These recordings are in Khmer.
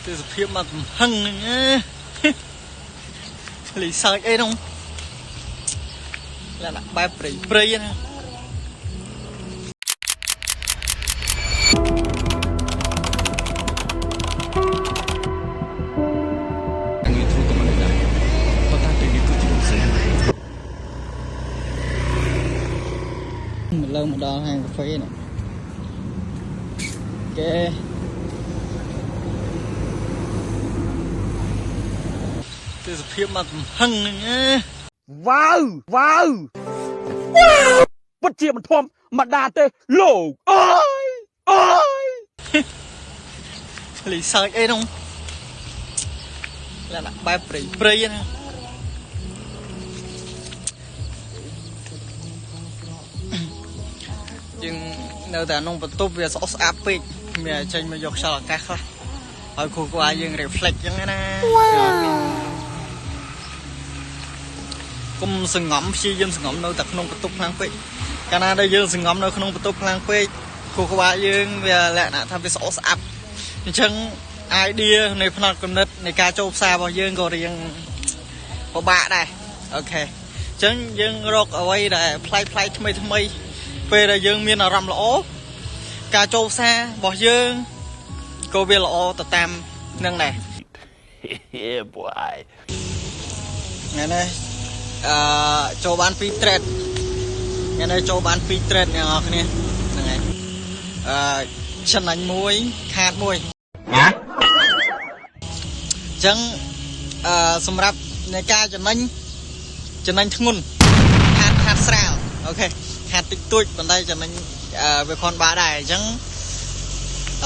ទេសភាពមកកំហឹងហ្នឹងណា លីសើចអីនោះលក្ខណៈបែបព្រៃព្រៃណា ងាយធ្វើក៏មិនដែរប៉ុន្តែពេលនេះគឺជារឿងផ្សេង មកលើមកដល់ហាងកាហ្វេនេះគេទេសភាពមកកំហឹងហ្នឹងណា វ៉ាវវ៉ាវពិតជាមិនធម្មតាទេលោកអើយអើយ លីសើចអីនោះលក្ខណៈបែបព្រៃព្រៃណាយើងនៅតែក្នុងបន្ទប់វាស្អុះស្អាប់ពេកមានតែចេញមកយកខ្យល់អាកាសខ្លះឲ្យខួរក្បាលយើង reflect ចឹងណាកុំសងំព្យាយាមសងំនៅតែក្នុងបន្ទប់ខ្លាំងពេកកាលណាដែលយើងសងំនៅក្នុងបន្ទប់ខ្លាំងពេកខួរក្បាលយើងវាលក្ខណៈថាវាស្អុះស្អាប់អញ្ចឹង idea នៃផ្នត់គំនិតនៃការចូលផ្សាររបស់យើងក៏រៀងពិបាកដែរ OK អញ្ចឹងយើងរកអ្វីដែលប្លែកប្លែកថ្មីថ្មីពេលដែលយើងមានអារម្មណ៍ល្អការចូលផ្សាររបស់យើងក៏វាល្អទៅតាមនឹងដែរ Yeah, boy. ថ្ងៃនេះអឺចូលបាន2 trade ថ្ងៃនេះចូលបាន2 trade អ្នកនរគ្នាហ្នឹងហើយអឺចំណេញមួយខាតមួយ ណា អញ្ចឹងអឺសម្រាប់នៃការចំណេញចំណេញធ្ងន់ខាតខាតស្រាល OK ខាតតិចតួចប៉ុន្តែចំណេញអឺវាខនបាដែរអញ្ចឹង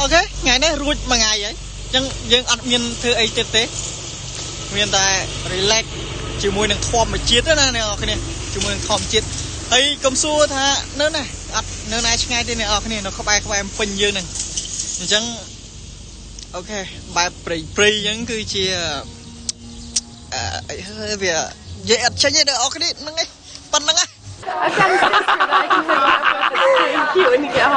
OK ថ្ងៃនេះរួចមួយថ្ងៃហើយអញ្ចឹងយើងអត់មានធ្វើអីទៀតទេមានតែ relax ជាមួយនឹងធម្មជាតិណាអ្នកនរគ្នាជាមួយនឹងធម្មជាតិហើយកុំសួរថានៅណាអត់នៅណាឆ្ងាយទេអ្នកនរគ្នានៅក្បែរក្បែរពេញយើងហ្នឹងអញ្ចឹង OK បែបព្រៃព្រៃអញ្ចឹងគឺជាអឺអីហើយវានិយាយអត់ចេញទេអ្នកនរគ្នាហ្នឹងឯងប៉ុណ្្នឹងឯង I've got a sister that I can hook up with. It's pretty cute when you get home.